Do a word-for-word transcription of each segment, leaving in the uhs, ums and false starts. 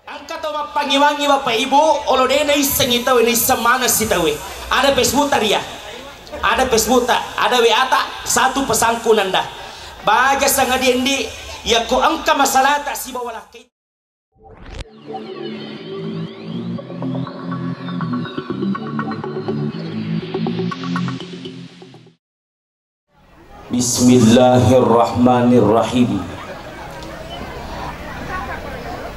Engka tau mappangiwangi Bapak Ibu, olo de naissengi tauwe, naisseng maneng si tauwe. Ada Facebook ta ria. Ada Facebook ta, ada W A ta, satu pesangku nanda. Baja sangadie ndi, yakko engka masalata sibawa lakkai. Bismillahirrahmanirrahim.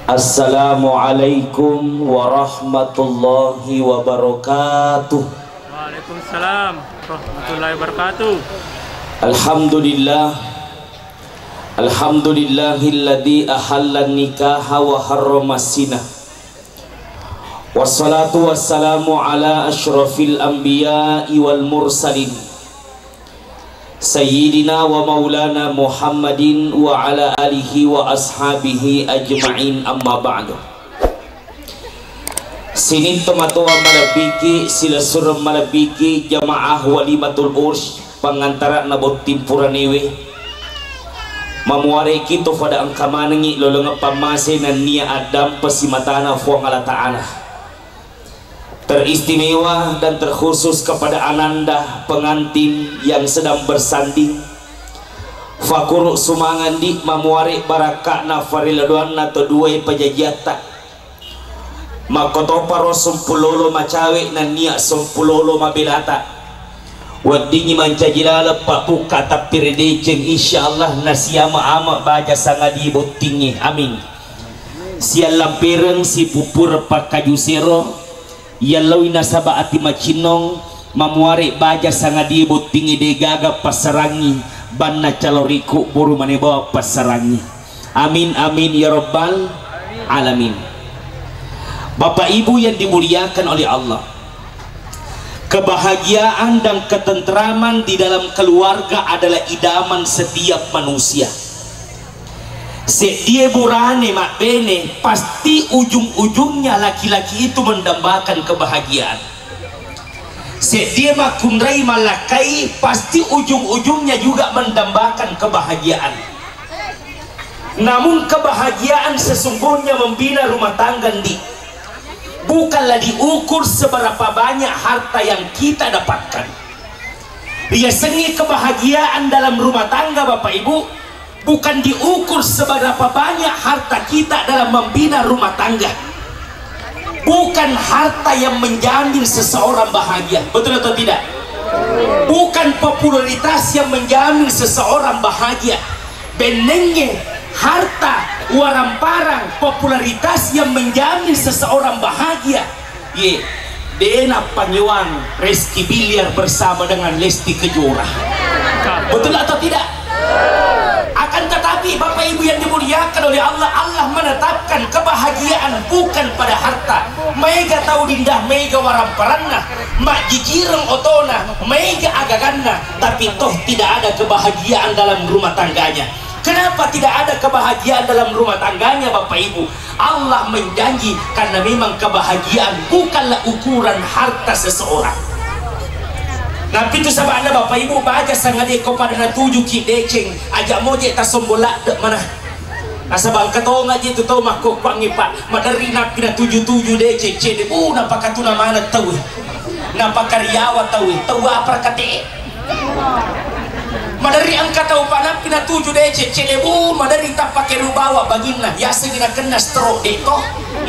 Assalamualaikum warahmatullahi wabarakatuh. Waalaikumsalam warahmatullahi wabarakatuh. Alhamdulillah. Alhamdulillahilladzi ahallan nikaha wa harrama zina. Wassalatu wassalamu ala asyrafil anbiya'i wal mursalin, Sayyidina wa maulana Muhammadin wa ala alihi wa ashabihi ajma'in, amma ba'du. Sining tomatoa malebbiki, silessureng malebbiki, jamaah walimatul urs, pangantara'na botting puranewe, mamuareki to fada engka manengngi lolongeng pammase nennia addampeng simatana Fuang Allah Ta'ala. Teristimewa dan terkhusus kepada ananda pengantin yang sedang bersanding. Fakuru sumangandi mamuare barakka'na fariladoanna to duae pajajiatta. Makkotoparo sumpulolo macawe nennia sumpulolo mabelata. Weddingngi mancaji laleng pabbukka tappi ri deceng, insyaallah nasiama-ama baja sangadie bottingnge. Amin. Siallampereng sipuppureng pakkaju sero, yalloi nasaba ati macinnong, mamuare baja sangadie bottingnge degaga passarangngi, banna caloriku buru mane bawang passarangngi. Amin, amin, ya rabbal alamin. Bapak Ibu yang dimuliakan oleh Allah, kebahagiaan dan ketentraman di dalam keluarga adalah idaman setiap manusia. Seddie burane mabbene, pasti ujung-ujungnya laki-laki itu mendambakan kebahagiaan. Seddie makkunrai malakkai, pasti ujung-ujungnya juga mendambakan kebahagiaan. Namun, kebahagiaan sesungguhnya membina rumah tangga, ndi, bukanlah diukur seberapa banyak harta yang kita dapatkan. Riasengnge kebahagiaan dalam rumah tangga, Bapak Ibu, bukan diukur seberapa banyak harta kita dalam membina rumah tangga. Bukan harta yang menjamin seseorang bahagia. Betul atau tidak? Bukan popularitas yang menjamin seseorang bahagia. Bennengnge harta, waramparang, popularitas yang menjamin seseorang bahagia. Ye, de nappangewang Rizky Billiar bersama dengan Lesti Kejora. Betul atau tidak? Akan tetapi, Bapak Ibu yang dimuliakan oleh Allah, Allah menetapkan kebahagiaan bukan pada harta. Maega tau dinda, maega waramparanna, majjijireng otona, maega agaganna, tapi toh tidak ada kebahagiaan dalam rumah tangganya. Kenapa tidak ada kebahagiaan dalam rumah tangganya, Bapak Ibu? Allah menjanji, karena memang kebahagiaan bukanlah ukuran harta seseorang. Napitu sabana, Bapak Ibu, baja sangadie ko pada natujuki deceng, aja moje tasombo ladde mana. Nasaba engka tonga je tu tau makkokkoangngi, Pak, maderri nappi natuju-tuju deceng, cede, bu, napakatuna maneng tau. Napakariawa tau, tau apa rakate? Maderri engka tau panappi natuju deceng, cede, bu, maderri tappake rubawa baginna, yasengngi nakenna stroke de to,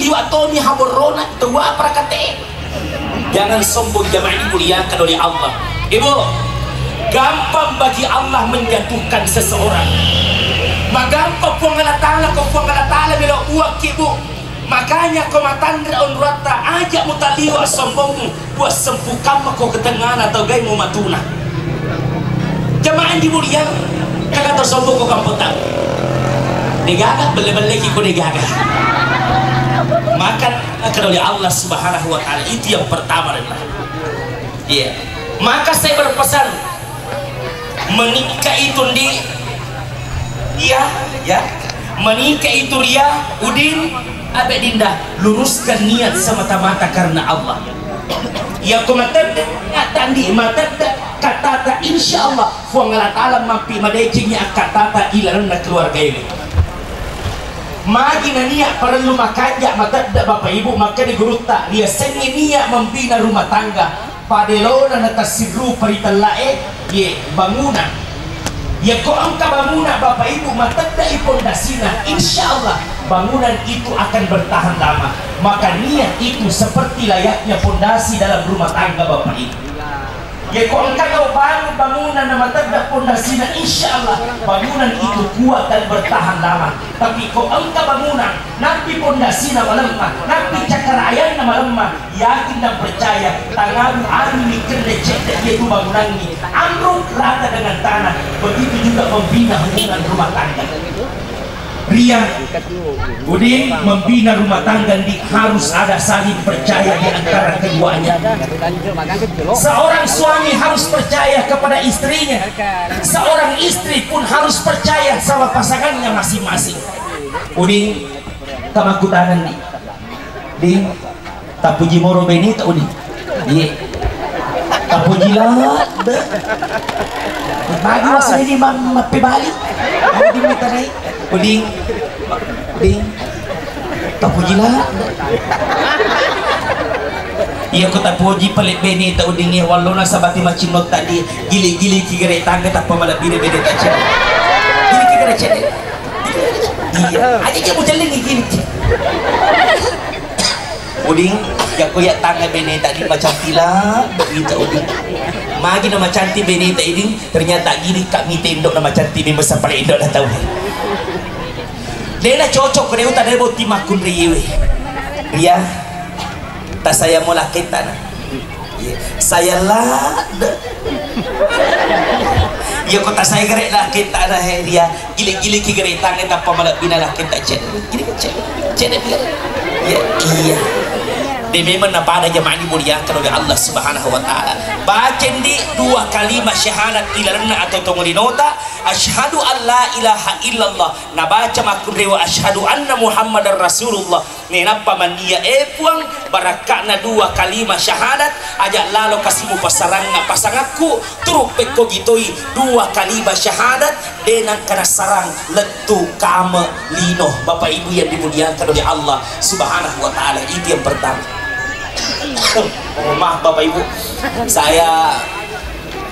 liwa tomi haborrona, tau apa rakate? Jangan sombong jamaah dimuliakan oleh Allah. Ibu, gampang bagi Allah menjatuhkan seseorang. Magampang Puang Allah Ta'ala, ko Puang Allah Ta'ala melo buakki, Bu. Makanya ko matanre onroatta, aja mutaliwa sombongmu, buat sempukamma ko ketengana tau gai mu matuna. Jamaah dimuliakan, kaga tau sombong ko kampotang. Degaga, belle-belleki ko degaga. Maka akan oleh Allah Subhanahu wa Ta'ala, itu yang pertama, renna. Iya. Maka saya berpesan, menikah itu, Ndi, iya, ya. Menikah itu, Ria, Udin, Abe Dinda, luruskan niat semata-mata karena Allah. Ya, ko matedde niat, Ndi, matedde katata, insya Allah Fuang Allah Ta'ala mampi madecengi akkattata ilalenna keluarga ini. Magi nania parellu makanja matedda Bapak Ibu, makkeda gurutta, riasengnge nia membina rumah tangga, padelona natassirrupa ri tellae, ye bangunan. Yako engka bangunan Bapak Ibu mateddai pondasina, insya Allah bangunan itu akan bertahan lama. Maka niat itu seperti layaknya pondasi dalam rumah tangga Bapak Ibu. Yako engka tau bangun bangunan na matedda pondasina, insya Allah bangunan itu kuat dan bertahan lama. Tapi ko engka bangunan, nappi pondasina malemma, nappi cakkarayangna malemma, yakin dan percaya, tangaru anu mikir lecet dia tu bangunanni, amruk rata dengan tanah. Begitu juga membina hubungan rumah tangga. Ria, Udin, membina rumah tangga, Ndi, harus ada saling percaya di antara keduanya. Seorang suami harus percaya kepada istrinya. Seorang istri pun harus percaya sama pasangannya masing-masing. Udin, tamakutangan, Ndi. Ding, tapuji moro beneta, Uding. Iye. Tapuji ladde. Bagi wasai di mam-, mappebali. Uding, mita dai. Uding. Uding. Tapuji ladde. Iya ko tapuji pale beneta, Uding, iya wallona sabati macinno tadi. Gili-gili ki gere tangga tappa malebbi de beneta cedde. Gili ki gere cedde. Iya. Aja ki mucelling gili. Uding, jako ya tangga beneta di macanti la, begitu Uding. Magi na macanti beneta Iding, ternyata gili kami tendok na macanti memang sapale indo na tau. Dena cocok ko deuta de boti makkun riwe. Ria, tak saya mau laketa na. Iya. Saya ladde. Iya, ko tak saya gere laketa na he ria. Gili-gili ki gere tangga tappa malebbi na laketa cedde. Gili cedde. Cedde dia. Iya, iya. De memang na pada jamaah ini mulia kalau oleh Allah Subhanahu wa Ta'ala. Baca, Ndi, dua kalimat syahadat ilalenna atau tongolinota, asyhadu an la ilaha illallah. Na baca makkunrewa asyhadu anna Muhammadar Rasulullah. Nenappa mannia, e Puang, barakka'na dua kalima syahadat, aja lalo kasimu passarangnga pasangakku, turu pekko gitoi dua kalima syahadat, de nangka nassarang lettu kame lino. Bapak Ibu yang dimuliakan oleh Allah Subhanahu wa Ta'ala, itu yang pertama. Mohon maaf Bapak Ibu, saya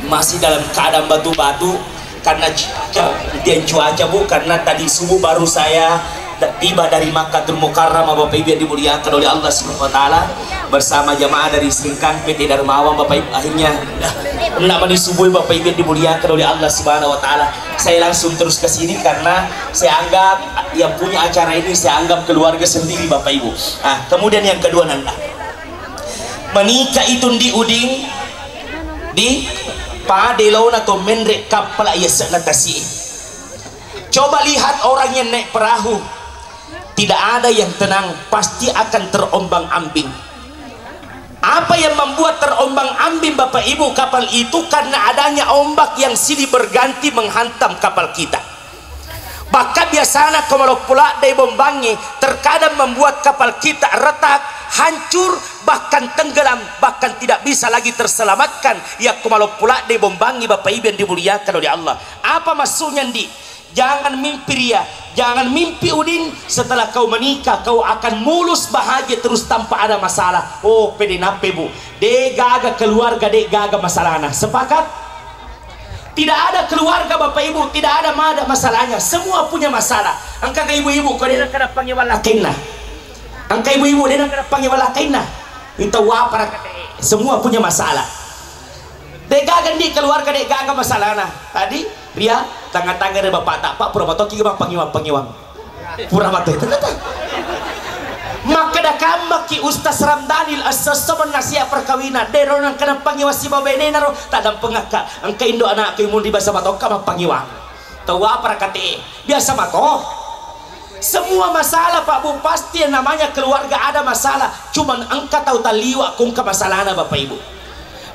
masih dalam keadaan batu-batu. Karena cuaca, hujan cuaca, Bu, karena tadi subuh baru saya da-, tiba dari Makkatul Mukarramah, Bapak Ibu yang dimuliakan oleh Allah Subhanahu wa Ta'ala, bersama jamaah dari Singkang P T Darmawan, Bapak Ibu. Akhirnya, ndak mani subuh, Bapak Ibu yang dimuliakan oleh Allah Subhanahu wa Ta'ala. Saya langsung terus ke sini karena saya anggap yang punya acara ini, saya anggap keluarga sendiri, Bapak Ibu. Ah, kemudian yang kedua, Nanda. Menikah itu, Ndi, Uding, di pada laona to menre kappala yasse'na tasi. Coba lihat orang yang naik perahu, tidak ada yang tenang, pasti akan terombang-ambing. Apa yang membuat terombang-ambing, Bapak Ibu, kapal itu? Karena adanya ombak yang silih berganti menghantam kapal kita. Bahkan biasana ko maloppo ladde bombangngi, terkadang membuat kapal kita retak, hancur, bahkan tenggelam, bahkan tidak bisa lagi terselamatkan. Yakko maloppo ladde bombangngi, Bapak Ibu yang dimuliakan oleh Allah. Apa maksudnya, Ndi? Jangan mimpi ria, jangan mimpi Udin, setelah kau menikah, kau akan mulus bahagia terus tanpa ada masalah. Oh, pede nappe, Bu. De gaga keluarga, de gaga masalahna. Sepakat? Tidak ada keluarga, Bapak Ibu, tidak ada mada masalahnya. Semua punya masalah. Engka ke ibu-ibu, ko de nengka nappangi wallakainna. Engka ibu-ibu, de nengka nappangi wallakainna. Itu apa? Semua punya masalah. De gaga, Ndi, keluarga de gaga masalahna. Tadi, ria, tangan-tangan de bapak tak, Pak, pura matoki mappangiwang-pangiwang. Pura mate, tengata. Makkeda kammaki Ustaz Ramdhanil, esso-esso mennasihat perkawinan, de ro nengka nappangiwang sibawa benena ro, taddampengakka. Engka indo anakku imunri basa matokka mappangiwang. Tau apa rakate? Biasa mato. Semua masalah, Pak Bu, pasti yang namanya keluarga ada masalah. Cuman engka tau talliwa kungka masalahna, Bapak Ibu.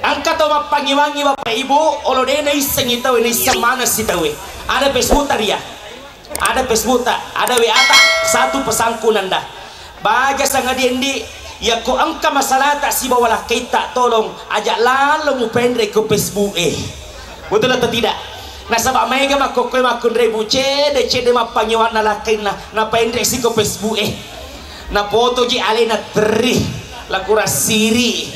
Engka tau mappangiwangi, Bapak Ibu, olo de naissengi tau, naisseng maneng si tau. Ada Facebook ta ria. Ada Facebook ta, ada W A ta, satu pesangku nanda. Baja sangadie, Ndi, yakko engka masalata sibawa lakkaita, tolong aja lalo mupenre ko Facebook e. Betul atau tidak? Nasaba maega makkokkoe makkunrai, Bu, cede-cede mappangewanna lakkainna, napaenre siko Facebook e. Napotoji alena terri, laku rassiri.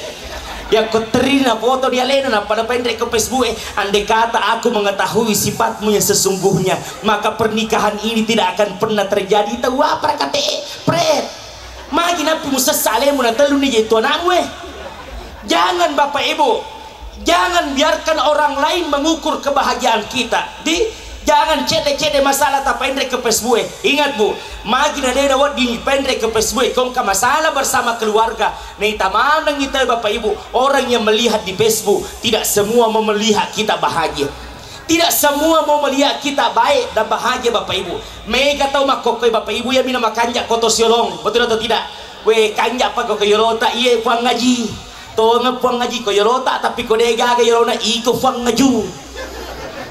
Yakko terri napoto di alena, nappa napaenre ko Facebook e. Andai kata aku mengetahui sifatmu yang sesungguhnya, maka pernikahan ini tidak akan pernah terjadi. Tau apa rakate, pret. Magi nappi musessa alemu natelluni je tu anakmu e. Jangan, Bapak Ibu, jangan biarkan orang lain mengukur kebahagiaan kita. Di, jangan cede-cede masalah tapaenre ke Facebook e. Ingat, Bu, magi na dena wedding paenre ke Facebook e, kongka masalah bersama keluarga. Naita maneng kita, Bapak Ibu, orang yang melihat di Facebook, tidak semua mau melihat kita bahagia. Tidak semua mau melihat kita baik dan bahagia, Bapak Ibu. Mega tau makkokkoe, Bapak Ibu, iyami na makanja koto siolong. Betul atau tidak? We, kanja pa ko yolota, iye Puang Haji. Tongeng Puang Haji ko yolota, tapi ko de gaga yolona, iko Puang Ngaju.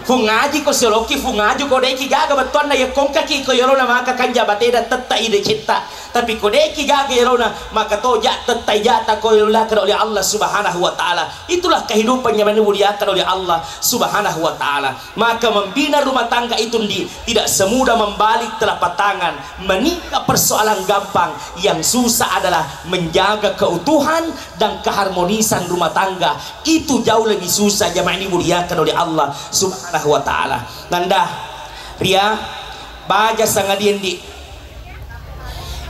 Fung Haji ko sioloki, Fung Ngaju ko deki gaga bettuanna, iya kongkaki ko yolona maka kanja bateda tetta ide cetta. Tapi ko deki gaga yolona, maka to ja tetta ijata ko yolona oleh Allah Subhanahu wa Ta'ala. Itulah kehidupan yang dimuliakan oleh Allah Subhanahu wa Ta'ala. Maka membina rumah tangga itu, Ndi, tidak semudah membalik telapak tangan. Menikah persoalan gampang, yang susah adalah menjaga keutuhan dan keharmonisan rumah tangga. Itu jauh lebih susah, jamaah ini dimuliakan oleh Allah Subhanahu wa Ta'ala. Nanda, Ria, baja sangadie, Ndi.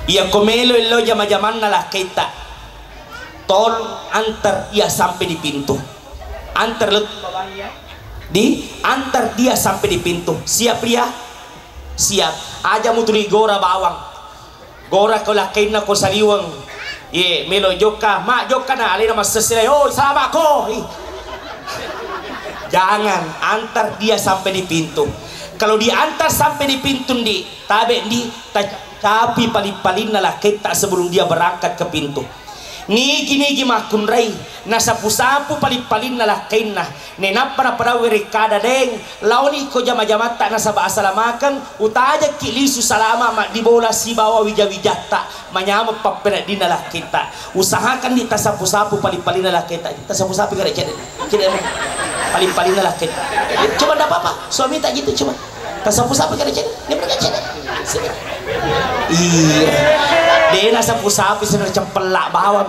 Iya ko melo ello jama-jamanna lakkaitta, tolong antar ia sampai di pintu. Antar lettu babanna. Di, antar dia sampai di pintu. Siap, Ria? Siap. Aja mutuli gora bawang. Gora ko lakkainna ko saliweng. Ye, melo jokka, ma jokka na alena massessile. Oh, sama ko. Ih. Jangan, antar dia sampai di pintu. Kalau diantar sampai di pintu, Ndi, tabe, Ndi, tacapi paling-palinna lakkaitta sebelum dia berangkat ke pintu. Nigi-nigi makkunrai, nasapu-sapu paling-palinna lakkainna. Nenappa napadau werekkada, Deng, laoni ko jama-jamatta nasaba asalamakeng, utajekki lisu salama maddibola sibawa wija-wijatta, manyameng pappeneddinna lakkaitta. Usahakan, Ndi, tasapu-sapu paling-palinna lakkaitta. Tasapu-sapu kare cedde. Cedde. Paling-palinna lakkaitta. Coba, ndak apa-apa. Suami tak gitu, coba. Tasapu-sapu kare cedde. Dia mereka cedde. Iya. De nasapu-sapu, sena cempella bawang.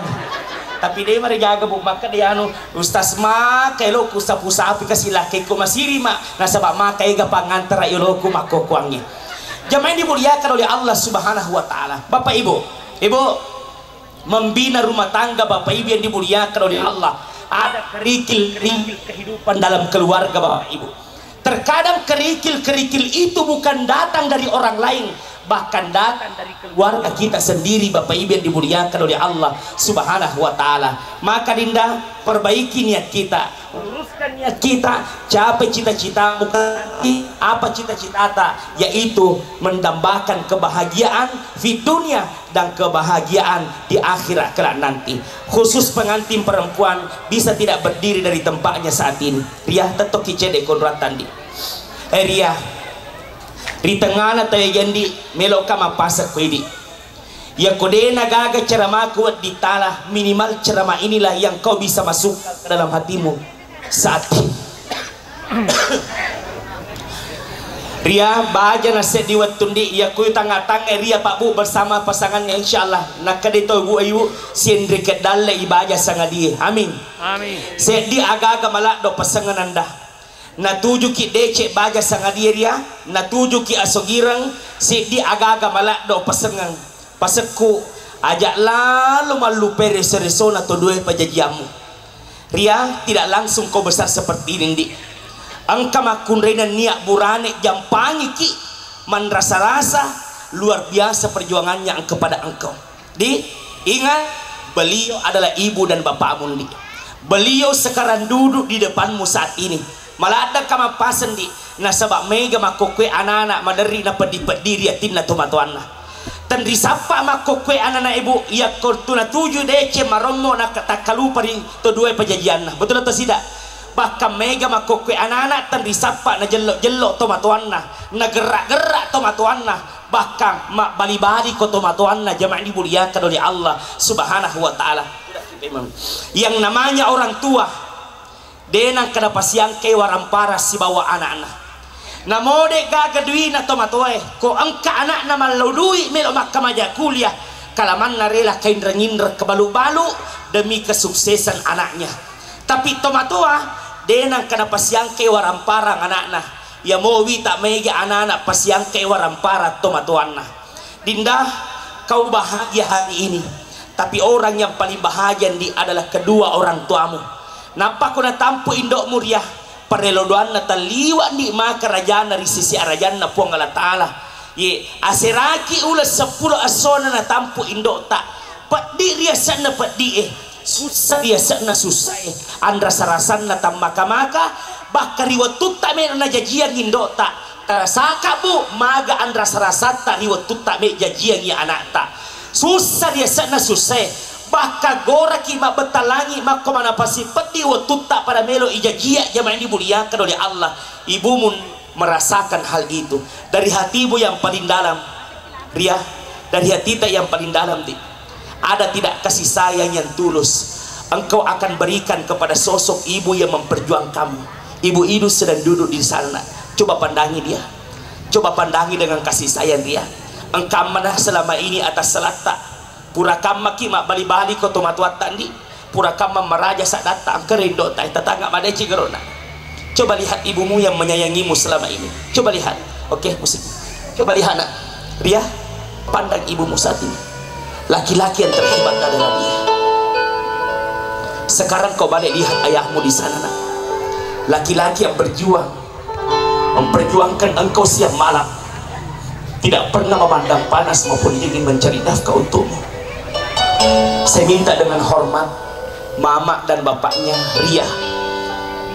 Tapi de marigaga, Bu, maka de anu, Ustaz, maka eloku sapu-sapu kasi lakkaiko masiri, Mak. Nasaba maka ega pangantara eloku makkokkoangnge. Jamaah yang dimuliakan oleh Allah Subhanahu wa Ta'ala. Bapak Ibu, Ibu, membina rumah tangga, Bapak Ibu yang dimuliakan oleh Allah, ada kerikil-kerikil kehidupan dalam keluarga, Bapak Ibu. Terkadang kerikil-kerikil itu bukan datang dari orang lain, bahkan datang dari keluarga kita sendiri, Bapak Ibu yang dimuliakan oleh Allah Subhanahu wa Ta'ala. Maka, Dinda, perbaiki niat kita, luruskan niat kita, capai cita-citamu. Apa cita-citata? Yaitu mendambakan kebahagiaan di dunia dan kebahagiaan di akhirat kelak nanti. Khusus pengantin perempuan bisa tidak berdiri dari tempatnya saat ini. Ria, tettoki cedde konratan, Ndi. Eh, Ria, ri tengngana tau ega, Ndi, meloka mappaseng ko idi. Yako de nagaga ceramaku wedding tala, minimal ceramah inilah yang kau bisa masukkan ke dalam hatimu saat ini. Ria, baja na seddi wettu, Ndi, iya kuyu tangnga-tangnga, Ria, Pak Bu, bersama pasangannya, insyaallah. Nakkeda to Bu Ayu, sienrikeng dalle i baja sangadie. Amin. Amin. Seddi aga-aga maladdo pasengeng, Nanda. Natujuki decek baja sangadie, Ria, natujuki asogireng, seddi aga-aga maladdo pasengeng. Pasekku, aja lalo mallupai reso-resona to duae pajajiammu. Ria, tidak langsung kau besar seperti ini, Ndi. Engka makkunrai nennia burane jampangiki, manrasa-rasa, luar biasa perjuangannya kepada engkau. Di, ingat, beliau adalah ibu dan bapakmu, Ndi. Beliau sekarang duduk di depanmu saat ini. Maladde ka mappaseng, Ndi, nasaba mega makkokkoe anana maderri napeddi-peddi ri atinna tomatoanna. Tenrisappa makkokkoe anana, Ibu, yakko tu natuju deceng marommo na takkalupa ri to duae pajajianna. Betul atau tidak? Bahkan mega makkokkoe anana tenrisappa najello-jello tomatoanna, nagerra-gerra tomatoanna, bahkan mabbali-bali ko tomatoanna, jamaah dimuliakan oleh Allah Subhanahu wa Ta'ala. Yang namanya orang tua, de nengka napasiangkai warampara sibawa anakna. Namo de' gaga duina tomatoae, ko engka ana'na mallau dui' melo' makkamaja kuliah, kalamanna rela kainreng-inreng kebalu-balu demi kesuksesan anaknya. Tapi tomatoa de' nengka napasiangkai waramparang ana'na, yamo wita' maega ana'na pasiangkai waramparang tomatoanna. Dinda, kau bahagia hari ini, tapi orang yang paling bahagia, Ndi, adalah kedua orang tuamu. Nappako natampu indo'mu ria, parello doanna talliwa', Ndi, maka rajana ri sisi arajanna Puang Allah Ta'ala. Ye, aseraki uleng seppulo essona natampu indo'ta. Peddi' riasenna peddi'e. Sussa riasenna sussae, anrasa-rasanna tammaka-maka, bahkan ri wettutta melo' najajiang indo'ta. Tarasaka, Bu, maga anrasa-rasatta ri wettutta me' jajiangi ana'ta. Sussa riasenna sussae, bahkan goraki mabbettang langi' makko manapasi peddi' wettutta pada melo' ijajia, jamaah yang dimuliakan oleh Allah. Ibumu merasakan hal itu dari hatimu yang paling dalam, Ria, dari hatita yang paling dalam, Ti. Ada tidak kasih sayang yang tulus? Engkau akan berikan kepada sosok ibu yang memperjuangkanmu. Ibu itu sedang duduk di sana, Nak. Coba pandangi dia. Coba pandangi dengan kasih sayang dia. Engkau mana selama ini atas selatta. Pura kammaki mabbali-bali ko tomatoatta, Ndi. Pura kamma maraja saddatta, engka ri indo'ta, eh, tatanga madeceng gerona. Coba lihat ibumu yang menyayangimu selama ini. Coba lihat. Oke, musik. Coba lihat, Nak. Ria, pandang ibumu saat ini. Laki-laki yang terhebat adalah dia. Sekarang kau balik lihat ayahmu di sana, Nak. Laki-laki yang berjuang memperjuangkan engkau siang malam, tidak pernah memandang panas maupun dingin, mencari nafkah untukmu. Saya minta dengan hormat, mama dan bapaknya Ria.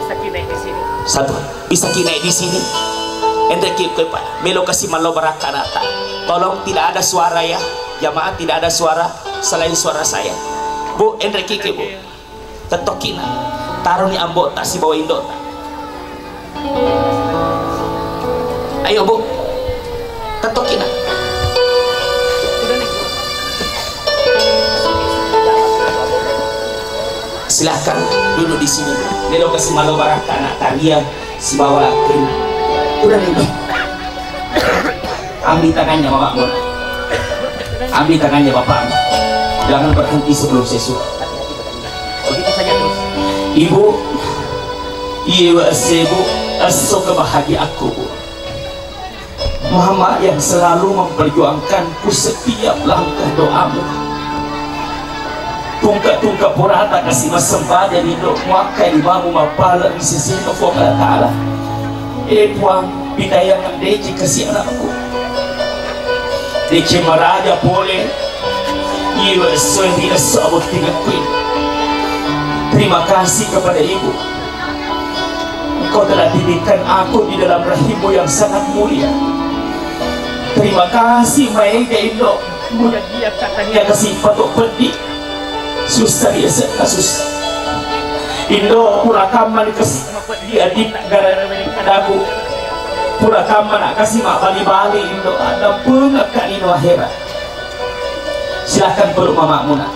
Bisa ki naik di sini? Satu, bisa ki naik di sini? Enre ki, Pak. Melo kasi mallo barakka ana'ta. Tolong, tidak ada suara ya, jamaah, tidak ada suara selain suara saya. Bu, enre ki, Bu. Tettokki, Nak. Taroni ambo'ta sibawa indo'ta. Ayo, Bu. Tettokki, Nak. Silakan duduk di sini. Melo kasi mallo barakka ana'ta Ria sibawa Lakri. Udah nih. Ambil tangannya mamamu. Ambil tangannya bapakmu. Jangan berhenti sebelum sesuai. Begitu saja terus. Ibu, iye, Bu, esso kebahagiaanku, Bu. Mama yang selalu memperjuangkanku setiap langkah doamu. Tungke-tungke purata kasi massempajang indo, muakkai limamu mappala ri sesena Puang Allah Ta'ala. Eh, Puang, pitayang deceng kasi anakku. Deceng maraja pole. Iwe essoe ri esso abottingekku. Terima kasih kepada Ibu. Engkau telah didirikan aku di dalam rahimmu yang sangat mulia. Terima kasih, maega indo. Mulia dia katanya kasih patok peddi. Susah dia, susah. Indo, pura kamma ni kasi mapeddi adi gara-gara kadaku. Pura kamma na kasi mabali-bali indo, ada pengakak ino akhirat. Silahkan peluk mamamu, Nak.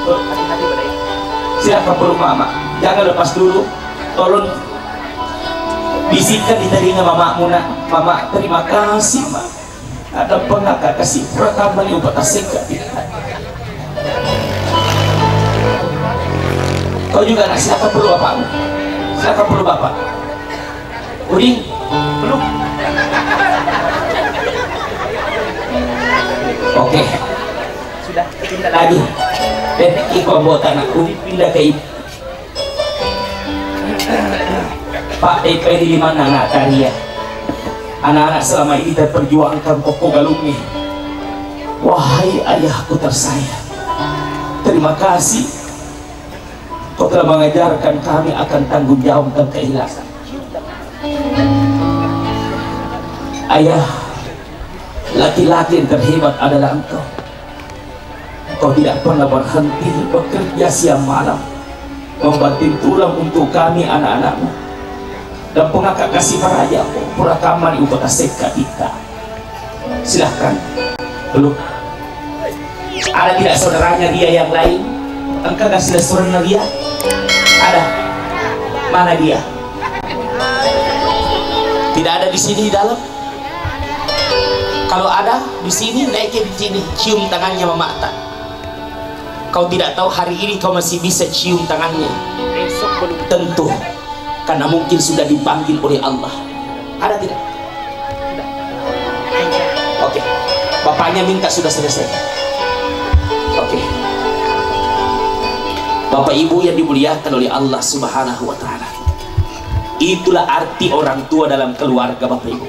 Peluk, hati-hati, Bang. Silahkan peluk mama. Jangan lepas dulu. Tolong bisikkan di telinga mamamu, Nak. Mama, terima kasih, Ma. Ada pengakak kasi pura kamma ni upatasengka. Kau juga, Nak, silahkan peluk bapakmu. Silahkan peluk bapak. Udin, peluk. Oke. Sudah, pindah lagi. Eh, iko anggota, Nak. Udin pindah ke ibu. Pak, eh, ini di mana anak Taria? Anak-anak selama ini terperjuangkan pokok galungnya. Wahai ayahku tersayang, terima kasih. Kau telah mengajarkan kami akan tanggung jawab dan keikhlasan. Ayah, laki-laki yang terhebat adalah engkau. Engkau tidak pernah berhenti bekerja siang malam, membanting tulang untuk kami anak-anakmu. Dan pengakak kasi maraja, pura kamma ni upatasengka kita. Silahkan. Peluk. Ada tidak saudaranya dia yang lain? Engka gak silessurenna dia? Ada. Mana dia? Tidak ada di sini di dalam? Kalau ada di sini, naik ke sini, cium tangannya mamata. Kau tidak tahu hari ini kau masih bisa cium tangannya. Tentu, karena mungkin sudah dipanggil oleh Allah. Ada tidak? Oke. Bapaknya minta sudah selesai. Oke. Bapak Ibu yang dimuliakan oleh Allah Subhanahu wa Ta'ala, itulah arti orang tua dalam keluarga, Bapak Ibu.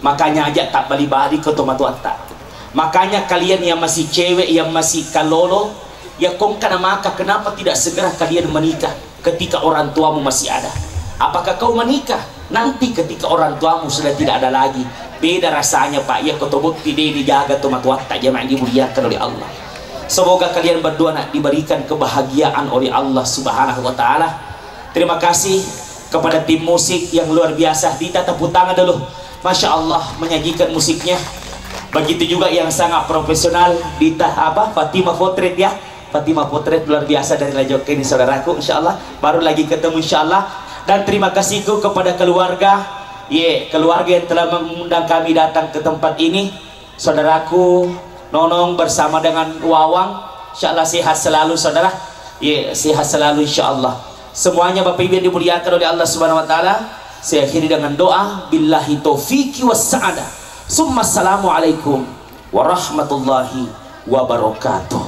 Makanya aja tak bali-bali ko tomatoatta. Makanya kalian yang masih cewek, yang masih kalolo, ya kongkana maka, kenapa tidak segera kalian menikah ketika orang tuamu masih ada? Apakah kau menikah nanti ketika orang tuamu sudah tidak ada lagi? Beda rasanya, Pak. Ya, ko tobotti de dijaga tomatoatta, jamaah yang dimuliakan oleh Allah. Semoga kalian berdua nak diberikan kebahagiaan oleh Allah Subhanahu wa Ta'ala. Terima kasih kepada tim musik yang luar biasa. Dita, tepuk tangan dulu. Masya Allah, menyajikan musiknya. Begitu juga yang sangat profesional, Dita apa, Fatimah Potret, ya. Fatimah Potret luar biasa dari Rajoke ini, saudaraku. Insya Allah, baru lagi ketemu, insya Allah. Dan terima kasihku kepada keluarga, ye, keluarga yang telah mengundang kami datang ke tempat ini. Saudaraku Nonong bersama dengan Wawang, insya Allah sehat selalu, saudara. Ye, sehat selalu, insya Allah. Semuanya, Bapak Ibu yang dimuliakan oleh Allah Subhanahu wa Ta'ala, saya akhiri dengan doa, billahi taufiqi was sa'adah. Summa assalamualaikum warahmatullahi wabarakatuh.